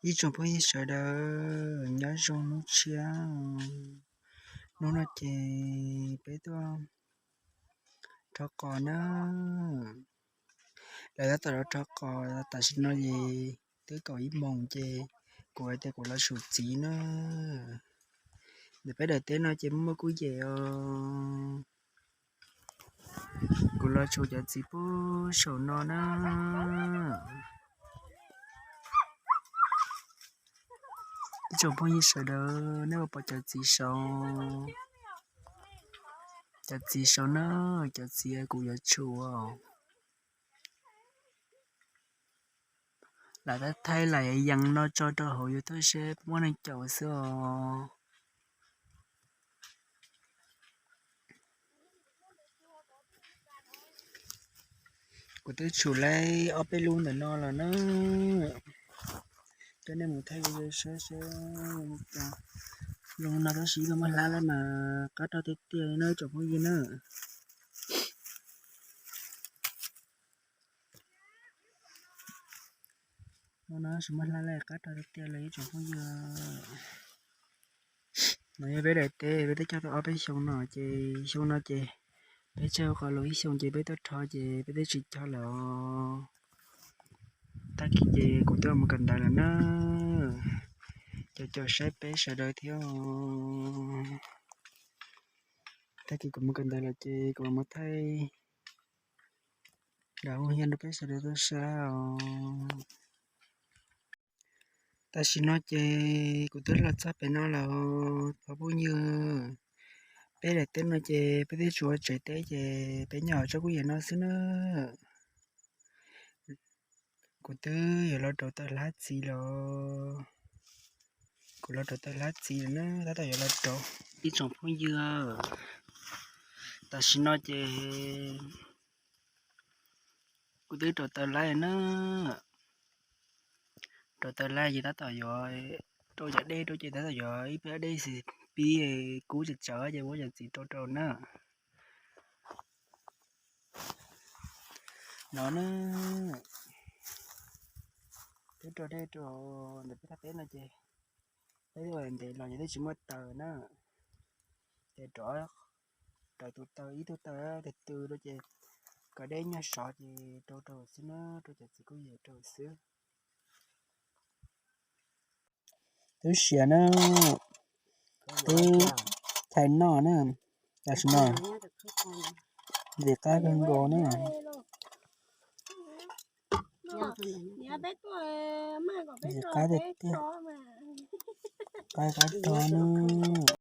Ib tsoom phooj ywg sawv daws, nyob zoo hnub tshiab. Hnub no ces peb tuaj rho qos na. Lawv tab tom los rho qos, tam sim no ces twb kaum ib moos ces kuv hais tias kuv los tsum txiv na. Ntawm peb daim teb no ces muaj muaj kub yem os. Kuv los tsum cov txiv puag saum no na. Ib tsoom phooj ywg sawv daws, nej puas pom cov txiv saud? Cov txiv saud na, cov txiv kuv yuav tsum. Lam thaij lam yees no tso rau hauv YouTube seb muaj neeg caum xwb os. Kuv twb tsum laib ob peb lub ntawm no los na. Coj nej mus thaij video saib seb zoo no tab sis ib tug muab hlab lawm mas qab rog tiag tiag li no ib tsoom phooj ywg na. Hnub no tab sis muab hlab lawm qab rog tiag tiag li ib tsoom phooj ywg. No yog peb daim teb, peb twb cog tau ob peb xyoo no ces xyoo no ces peb tseg qhov lus ib xyoo ces peb tuaj rho ces peb twb tsis cog lawm os. Tag kis ces kuv twb mus kawm ntawv lawm na. Caum caum saib peb sawv daws thiab. Tag kis kuv mus kawm ntawv lawm ces kuv mam muab thaij nram hoo hias rau peb sawv daws tau saib os. Tam sim no ces kuv twb los txog pem no lawm os phooj ywg. Peb daim teb no ces peb twb tsum ua tsev teb ces peb nyob tsob kub yem no xwb na. Kuv twb yuav los rauv taws hlab txiv los. Kuv los rauv taws hlab txiv na, tab tom yuav los rauv ib tsoom phooj ywg. Tam sim no ces kuv twb rauv taws laib na. Rauv taws laib ces tab tom yuav rau cov dej rau ces tab tom yuav ib pliag dej xwb pib kub tsawv tsawv ces muab cov txiv rau rau na. No na, twb rau dej rau ntawm peb thaj teb no ces peb ua ntev los ces twb tsis muaj taws na. Ces rov rau tus taws ib tug taws tus tw rau ces kom dej nyuag sov ces rau rau xwb na, rau cov txiv kub yem rau xwb. Twb siav na, twb thaij noj na, tam sim no ntxim qab kawg nkaus na. Ntxim qab tiag tiag, qab qab rog na.